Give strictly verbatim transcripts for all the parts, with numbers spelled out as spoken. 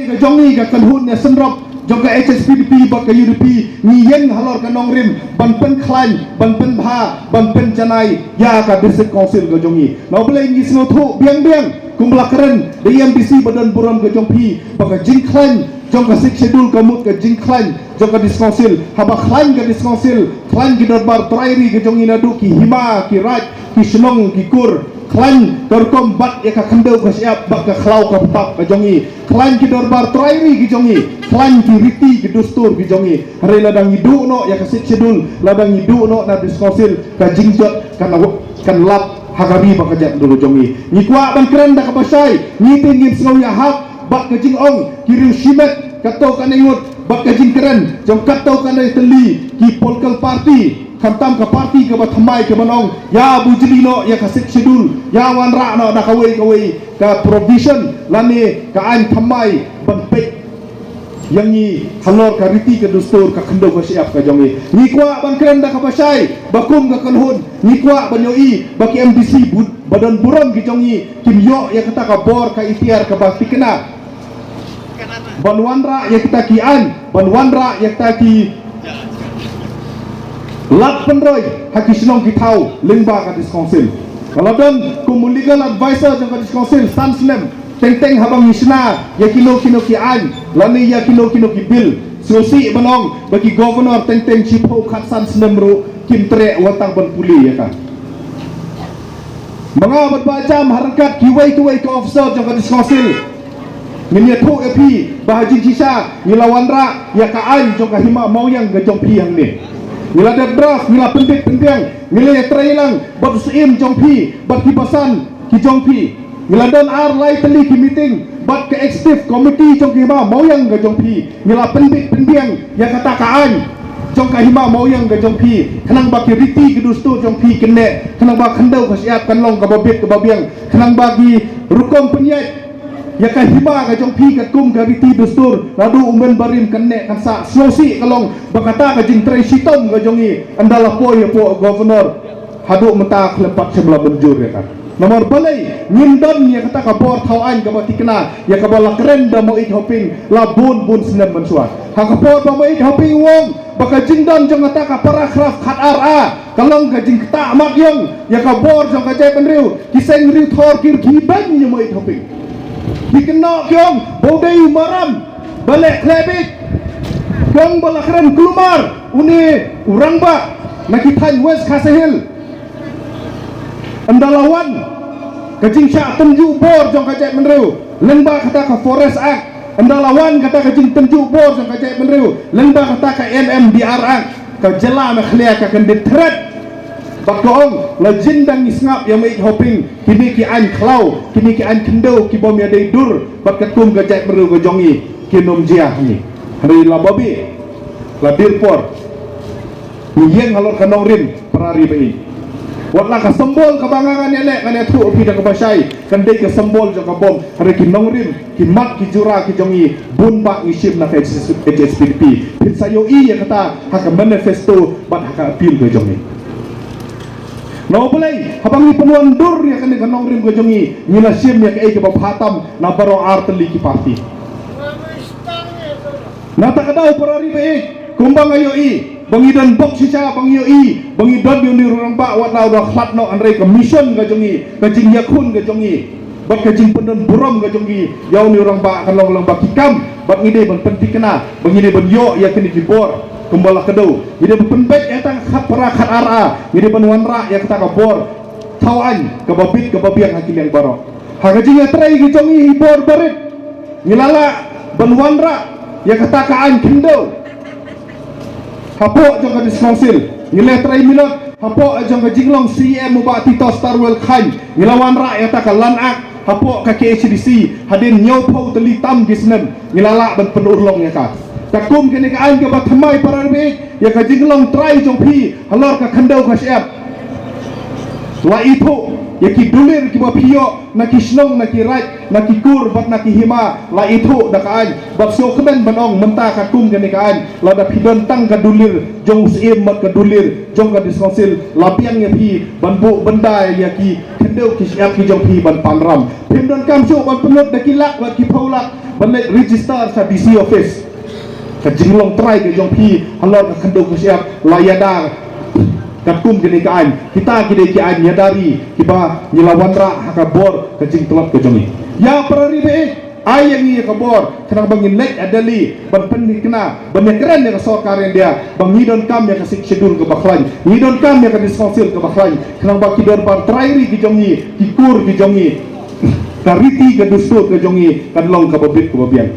Ka jong ngi ka kynhun ïasynrop jong ka H S P D P bad ka U D P, ngi ïeng halor ka nongrim ban pynkhlaiñ, ban pynbha, ban pynjanai ïa ka District Council ka jong ngi. Na U Blei ngi sngewthuh biang biang kumba la kren da i M D C ba don burom ka jong phi, ba ka jingkhlaiñ jong ka Sixth Schedule ka mut ka jingkhlaiñ jong ka District Council. Haba khlaiñ ka District Council, khlaiñ ki dorbar trai ri ka jong ngi naduh ki hima, ki raid, ki shnong, ki kur, khlaiñ ka rukom bat ïa ka khyndew ka shyiap bad ka khlaw ka btap ka jong ngi, khlaiñ ki dorbar trai ri ki jong ngi, khlaiñ ki riti ki dustur ki jong ngi. Hynrei lada ngi duh noh ïa ka Sixth Schedule, lada ngi duh noh na District Council, ka jingjot kan, kan lap ha ka ri bad ka jaitbynriew jong ngi. Ngi kwah ban kren da kaba shai, ngi te ngim sngew ïahap bad ka jingong ki riew shimet katto katne ngut bad ka jingkren jong katto katne tylli ki political party. Khamtam ka party kaba thymmai kaban ong ïa bujli noh ïa ka Sixth Schedule, ïa wanrah noh da kawei kawei ka provision lane ka aiñ thymmai ban peit ïa ngi halor ka riti ka dustur ka khyndew ka shyiap ka jong ngi. Ngi kwah ban kren da kaba shai ba kum ka kynhun ngi kwah ban ïohi ba ki M D C ba don burom ki jong ngi kim ïoh ïa kata ka bor ka iktiar kaba thikna ban wanrah ïa kita ki aiñ, ban wanrah ïa kita ki lad pynroi ha ki shnong ki thaw lyngba ka District Council. Ka la don kum u legal advisor jong ka District Council san snem, teng teng haba ngi shna ïa kino kino ki aiñ lane ïa kino kino ki bill, sngewsih ban ong ba ki governor teng teng shiphew khatsan snem ruh kim treh wat tang ban pule ïa ka. Ma nga bad Bah Jam ha ryngkat kiwei kiwei ki officer jong ka District Council, ngin ïathuh ïa phi ba ha jingshisha ngi la wanrah ïa ka aiñ jong ka hima mawiang ka jong phi hangne. Ngi la dep draft, ngi la pynbit pynbiang, ngi la ïatrei lang bad u syiem jong phi bad ki basan ki jong phi. Ngi la don ar lai tylli ki meeting bad ka executive committee jong ka hima mawiang ka jong phi. Ngi la pynbit pynbiang ïa kata ka aiñ jong ka hima mawiang ka jong phi, khnang ba ki riti ki dustur jong phi kin neh, khnang ba khyndew ka shyiap kan long kaba bit kaba biang, khnang ba ki rukom pynïaid ïa ka hima ka jong phi katkum ka riti dustur naduh u mynbarim kan neh kan sah. Sngewsih ka long ba kata ka jingtrei shitom ka jong ngi ynda la poi hapoh governor haduh mynta khlem pat shem la mynjur ïa ka. Namar balei? Ngim don ïa kata ka bor thaw aiñ kaba thikna ïa kaba la kren da Mawiej Hoping la bun bun snem mynshuwa. Ha ka por ba Mawiej Hoping u ong ba ka jingdon jong kata ka paragraph khat ar A ka long ka jingktah mat ïong ïa ka bor jong ka jaitbynriew, ki seng riewthor ki rkhie beiñ ïa Mawiej Hoping. Ki kynnoh ki ong ba u dei u maram ba leh khleh bieit. Ki ong ba la kren kulmar une u rangbah na ki thaiñ West Khasi Hills. Ynda la wan ka jingshah tynjuh bor jong ka jaitbynriew lyngba kata ka Forest Act, ynda la wan kata ka jingtynjuh bor jong ka jaitbynriew lyngba kata ka M M D R Act, ka jylla Meghalaya ka kyndit thret. Bad ka ong, la jin dang ngi sngap ïa Mawiej Hoping, kine ki aiñ khlaw, kine ki aiñ khyndew ki bym ïadei dur bad katkum ka jaitbynriew ka jong ngi, kin ym jia ha ngi. Hynrei la babe, la dier por. Ngi ïeng halor ka nongrim, para ri ba ïeit. Wat la ka symbol kaba nga ngan ïaleh, ngan ïathuh ïa phi da kaba shai, kan dei ka symbol jong ka bom, hynrei ki nongrim, ki mat ki jura ki jong ngi bun bah ngi shim na ka H S P D P. Phin sa ïohi ïa kata ha ka manifesto bad ha ka appeal ka jong ngi. Na U Blei, haba ngi pynwan dur ïa kane ka nongrim ka jong ngi, ngi la shim ïa kaei kaba bha tam na baroh ar tylli ki parti. Na kata ka daw, para ri ba ïeit, kumba nga ïohi ba ngi don bok shisha, ba ngi ïohi ba ngi don ïa une u rangbah, wat la u da khlad noh, hynrei ka mission ka jong ngi, ka jingïakhun ka jong ngi bad ka jingpyndon burom ka jong ngi ïa une u rangbah kan long lang ba ki kam, bad ngi dei ban pynthikna, ba ngi dei ban ïoh ïa kine ki bor kumba la kdew. Ngi dei ban pynbeit ïa kata ka khatphra khatar A, ngi dei ban wanrah ïa kata ka bor thaw aiñ kaba bit kaba biang ha ki liang baroh. Ha ka jingïatrei ka jong ngi hi bor barit, ngi la lah ban wanrah ïa kata ka aiñ khyndew hapoh jong ka District Council. Ngi la trei minot hapoh jong ka jinglong C E M u Bah Tito Starwell Chyne, ngi la wanrah ïa kata ka Land Act hapoh ka K H A D C hadien hynñiewphew tylli tam ki snem. Ngi la lah ban pynurlong ïa ka. Katkum kane ka aiñ kaba thymmai, para ri ba ïeit, ïa ka jinglong trai jong phi halor ka khyndew ka shyiap. La ithuh ïa ki dulir kiba phi ïoh na ki shnong, na ki raid, na ki kur bad na ki hima, la ithuh da ka aiñ. Bad sngewkmen ban ong mynta katkum kane ka aiñ, lada phi don tang ka dulir jong u Syiem bad ka dulir jong ka District Council, la biang ïa phi ban buh bynda ïa ki khyndew ki shyiap ki jong phi ban pan ram. Phim donkam shuh ban pynlut da ki lak bad ki phew lak Ban leit register sha D C office. Ka jinglong trai ka jong phi halor ka khyndew ka shyiap la ïada katkum kine ki aiñ. Kita ki dei ki aiñ ïada ri kiba ngi la wanrah ha ka bor ka jingtlot ka jong ngi. Ïa para ri baieit, ai ïa ngi ïa ka bor khnang ba ngin leit ha Delhi ban pynthikna, ban ïakren ïa ka sorkar India ba ngi donkam ïa ka Sixth Schedule kaba khlaiñ, ngi donkam ïa ka District Council kaba khlaiñ, khnang ba ki dorbar trai ri ki jong ngi, ki kur ki jong ngi, ka riti ka dustur ka jong ngi kan long kaba bit kaba biang.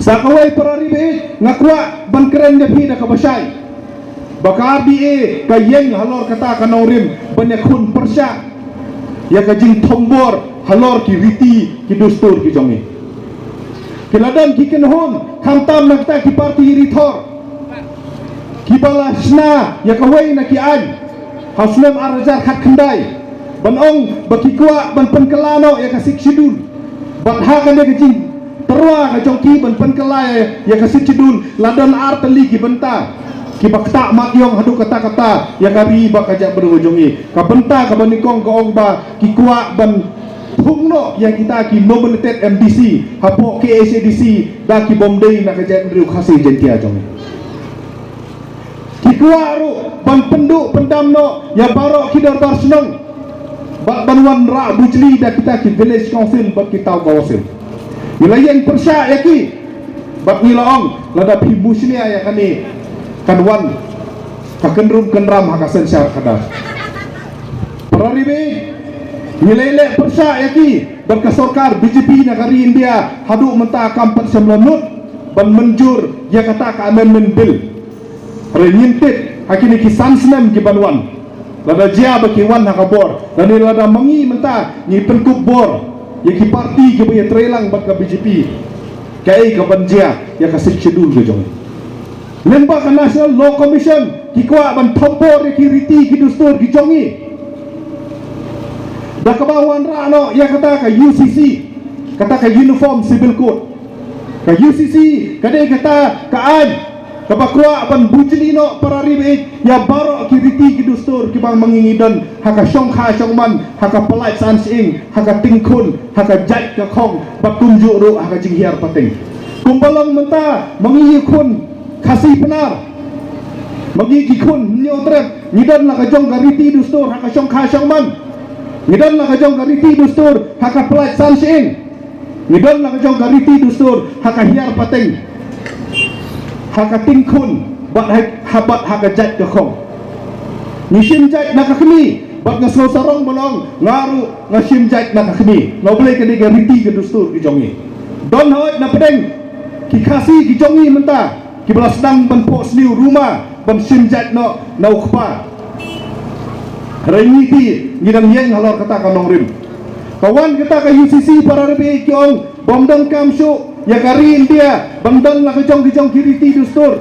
Sa kawei para ri baieit, nga kwah ban kren ïa phi da kaba shai ba ka R D A ka ïeng halor kata ka nongrim ban ïakhun pyrshah ïa ka jingthombor halor ki riti ki dustur ki jong ngi. Ki la don ki kynhun khamtam na kata ki parti ri thor kiba la shna ïa kawei na ki aiñ ha u snem ar hajar khatkhyndai ban ong ba ki kwah ban pynkylla noh ïa ka Sixth Schedule. Bad ha kane ka jingtyrwa ka jong ki ban pynkylla ïa ka Sixth Schedule la don ar tylli ki bynta kiba ktah mat ïong haduh katta katta ïa ka ri bad ka jaitbynriew ka jong ngi. Ka bynta kaba nyngkong ka ong ba ki kwah ban thung noh ïa kita ki nominated M D C hapoh K H A D C da ki bym dei na ka jaitbynriew Khasi Jaiñtia jong ngi. Ki kwah ruh ban pynduh pyndam noh ïa baroh ki dorbar shnong bad ban wanrah bujli da kita ki village council bad ki town council. Ngi la ïeng pyrshah ïa ki bad ngi la ong lada phi mushlia ïa kane kan wan ka kynrum kynram ha ka synshar khadar. Para ri baieit, ngi la ïaleh pyrshah ïa ki bad ka sorkar B J P na ka ri India haduh mynta kam pat shym la nud ban mynjur ïa kata ka amendment bill. Hynrei ngin tip ha kine ki san snem ki ban wan, lada jia ba ki wan ha ka bor, lane lada ma ngi mynta ngi pynkup bor ïa ki parti kiba ïatreilang bad ka B J P, kaei ka ban jia ïa ka Sixth Schedule ka jong ngi. Lyngba ka National Law Commission ki kwah ban thombor ïa ki riti ki dustur ki jong ngi da kaba wanrah noh ïa kata ka U C C, kata ka Uniform Civil Code. Ka U C C ka dei kata ka aiñ kaba kwah ban bujli noh para ri baieit ïa baroh ki riti ki dustur kiba ma ngi ngi don ha ka shongkha shongman, ha ka pyllait san shyieng, ha ka tyngkhun, ha ka jait ka khong bad kumjuh ruh ha ka jinghiar pateng. Kumba long mynta ma ngi ki khun Khasi Pnar, ma ngi ki khun Hynñiewtrep, ngi don la ka jong ka riti dustur ha ka shongkha shongman, ngi don la ka jong ka riti dustur ha ka pyllait san shyieng, ngi don la ka jong ka riti dustur ha ka hiar pateng, ha ka tyngkhun bad ha, ha bad ha ka jait ka khong. Ngi shim jait na ka kmie bad nga sngewsarong ba long nga ruh nga shim jait na ka kmie. Nga U Blei, ka dei ka riti ka dustur ki jong ngi. Don hooid na pdeng ki Khasi ki jong ngi mynta kiba la sdang ban phohsniew ruma ban shim jait noh na u kpa. Hynrei ngi ti ngi dang ïeng halor kata ka nongrim. Ka wan kata ka U C C para ri baieit ki ong bym donkam shuh ïa ka ri India ban don la ka jong ki jong ki riti dustur.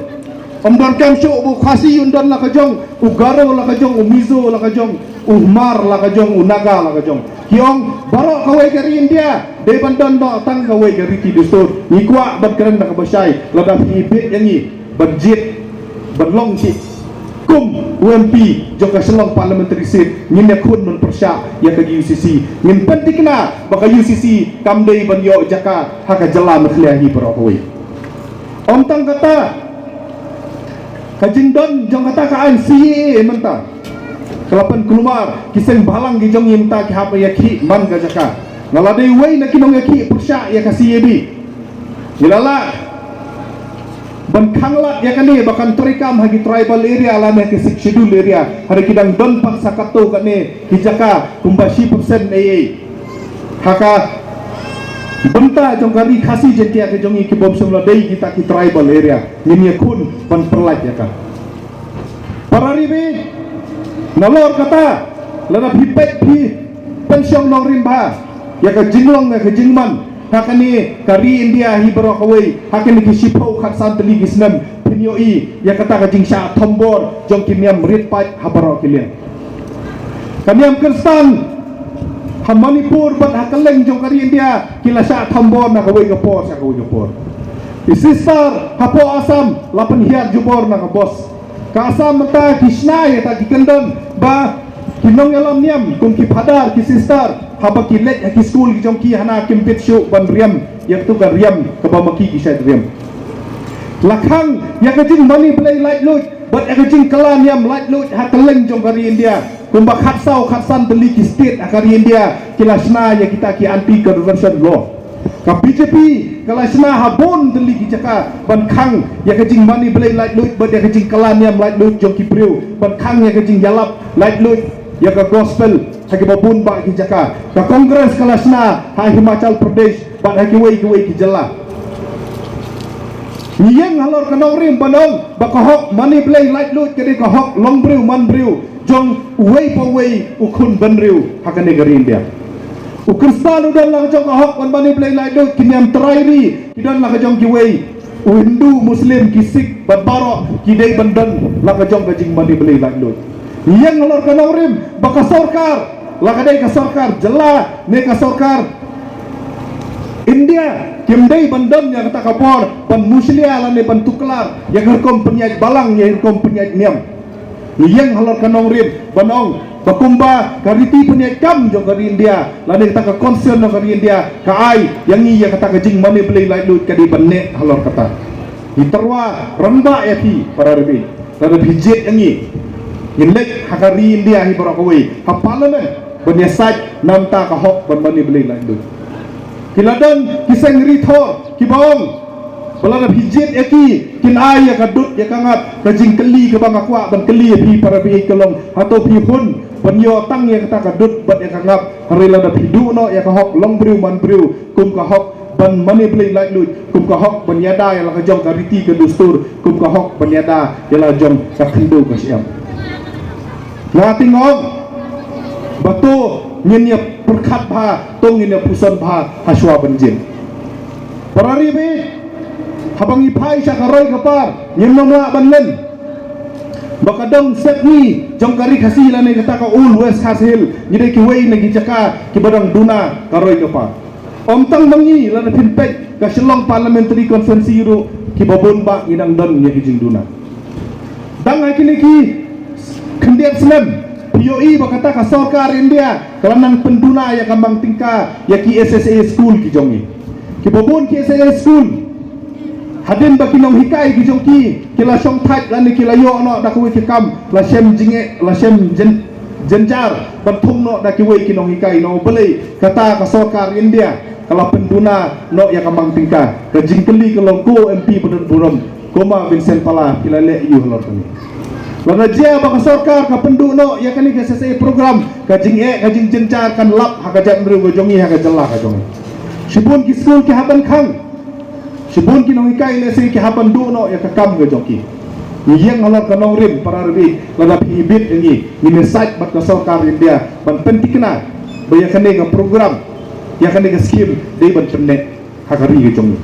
Ym donkam shuh ba u Khasi un don la ka jong, u Garo la ka jong, u Mizo la ka jong, u Hmar la ka jong, u Naga la ka jong. Ki ong baroh kawei ka ri India dei ban don noh tang kawei ka riti dustur. Ngi kwah ban kren da kaba shai, lada phi bit ïa ngi ban jied ban long ki kum u M P jong ka Shillong Parliamentary Seat, ngin ïakhun ban pyrshah ïa ka U C C. Ngin pynthikna ba ka U C C kam dei ban ïoh jaka ha ka jylla Meghalaya hi baroh kawei. Ym tang kata, ka jingdon jong kata ka aiñ C A A mynta ka la pynkulmar, ki seng bhalang ki jong ngi mynta ki hap ïakhih man ka jaka. Nga la dei uwei na ki nongïakhih pyrshah ïa ka C A B. Ngi la lah ban khanglad ïa kane ba kan treikam ha ki tribal area lane ha ki Sixth Schedule area. Hynrei ki dang don pat sa katto katne ki jaka kumba shi percent ei ei ha ka bynta jong ka ri Khasi Jaiñtia ka jong ngi kiba ym shym la dei kita ki tribal area. Ngin ïakhun ban pyllait ïa ka. Para ri baieit, nalor kata, lada phi peit phi pynshong nongrim bha ïa ka jinglong ïa ka jingman ha kane ka ri India hi baroh kawei, ha kine ki shiphew khatsan tylli ki snem, phin ïohi ïa kata ka jingshah thombor jong ki niam rit paid ha baroh ki liang. Ka niam Khristan ha Manipur bad ha kylleng jong ka ri India ki la shah thombor na kawei ka por sha kawei ka por. Ki sister hapoh Assam la pynhiar jubor na ka bos. Ka Assam mynta ki shna ïa ta, ki kyndon ba Ki nongïalam niam kum ki phadar, ki sister, haba ki leit ha ki skul ki jong ki, hana kim bit shuh ban riam ïa katu ka riam kaba ma ki ki shait riam. La khang ïa ka jingmane blei laitluid bad ïa ka jingkylla niam laitluid ha kylleng jong ka ri India. Kumba khatsaw khatsan tylli ki state ha ka ri India ki la shna ïa kita ki anti conversion law. Ka B J P ka la shna ha bun tylli ki jaka ban khang ïa ka jingmane blei laitluid bad ïa ka jingkylla niam laitluid jong ki briew, ban khang ïa ka jingïalap laitluid ïa ka gospel ha kiba bun bah ki jaka. Ka Congress ka la shna ha Himachal Pradesh bad ha kiwei kiwei ki jylla. Ngi ïeng halor ka nongrim ban ong ba ka hok mane blei laitluid ka dei ka hok longbriew manbriew jong uwei pa uwei u khun bynriew ha kane ka ri India. U Khristan u don la ka jong ka hok ban mane blei laitluid, ki niam trai ri ki don la ka jong kiwei, u Hindu, Muslim, ki Sikh bad baroh ki dei ban don la ka jong ka jingmane blei laitluid. Ngi ïeng halor ka nongrim ba ka sorkar, la ka dei ka sorkar jylla ne ka sorkar India, kim dei ban don ïa kata ka bor ban mushlia lane ban tuklar ïa ka rukom pynïaid balang, ïa ka rukom pynïaid niam. Ngi ïeng halor ka nongrim ban ong ba kumba ka riti pynïaid kam jong ka ri India lane kata ka constitution jong ka ri India ka ai ïa ngi ïa kata ka jingmane blei laitluid, ka dei ban neh halor kata. Ngi tyrwa rangbah ïa phi para rebei. Lada phi jied ïa ngi, ngin leit ha ka ri India hi baroh kawei ha parliament ban ïasaid namar ka hok ban mane blei laitluid. Ki la don ki seng ri thor kiba ong ba lada phi jied ïa ki, kin ai ïa ka dud ïa ka ngap. Ka jingkylli kaba nga kwah ban kylli ïa phi para baieit ka long, hato phi hun ban ïoh tang ïa kata ka dud bad ïa ka ngap? Hynrei lada phi duh noh ïa ka hok longbriew manbriew, kum ka hok ban mane blei laitluid, kum ka hok ban ïada ïa la ka jong ka riti ka dustur, kum ka hok ban ïada ïa la jong ka khyndew ka shyiap. Nga te nga ong ba to ngin ïa pyrkhat bha, to ngin ïa pyrkhat bha ha shuwa ban jied. Para rebei, haba ngi phai sha ka roi ka par, ngim lah ban len ba ka dong sepngi jong ka ri Khasi lane kata ka Old West Khasi Hills, ngi dei kiwei na ki jaka kiba dang duna ka roi ka par. Ym tang ma ngi, lada phin peit ka Shillong Parliamentary Constituency ruh, kiba bun bah ngi dang don ïa ki jingduna. Dang ha kine ki khyndiat snem phi ïohi ba kata ka sorkar India ka la nang pynduna ïa ka mang tyngka ïa ki S S A school ki jong ngi. Kiba bun ki S S A school, hadien ba ki nonghikai ki jong ki ki la shongthait lane ki la ïoh noh da kawei ka kam, la shem jingeh, la shem jin jynjar ban thung noh da kiwei ki nonghikai. Namar balei? Kata ka sorkar India ka la pynduna noh ïa ka mang tyngka. Ka jingkylli ka long, ko M P ba don burom, ko ma Vincent Pala, phi la leh aiu halor kane? Lada jia ba ka sorkar ka pynduh noh ïa kane ka S S A program, ka jingeh ka jingjynjar kan lap ha ka jaitbynriew ka jong ngi, ha ka jylla ka jong ngi. Shibun ki skul ki hap ban khang. Shibun ki nonghikai lehse ki hap ban duh noh ïa ka kam ka jong ki. Ngi ïeng halor ka nongrim para rebei, lada phi ibit ïa ngi, ngin ïasaid bad ka sorkar India ban pynthikna ba ïa kane ka program, ïa kane ka skim dei ban pynneh ha ka ri ka jong ngi.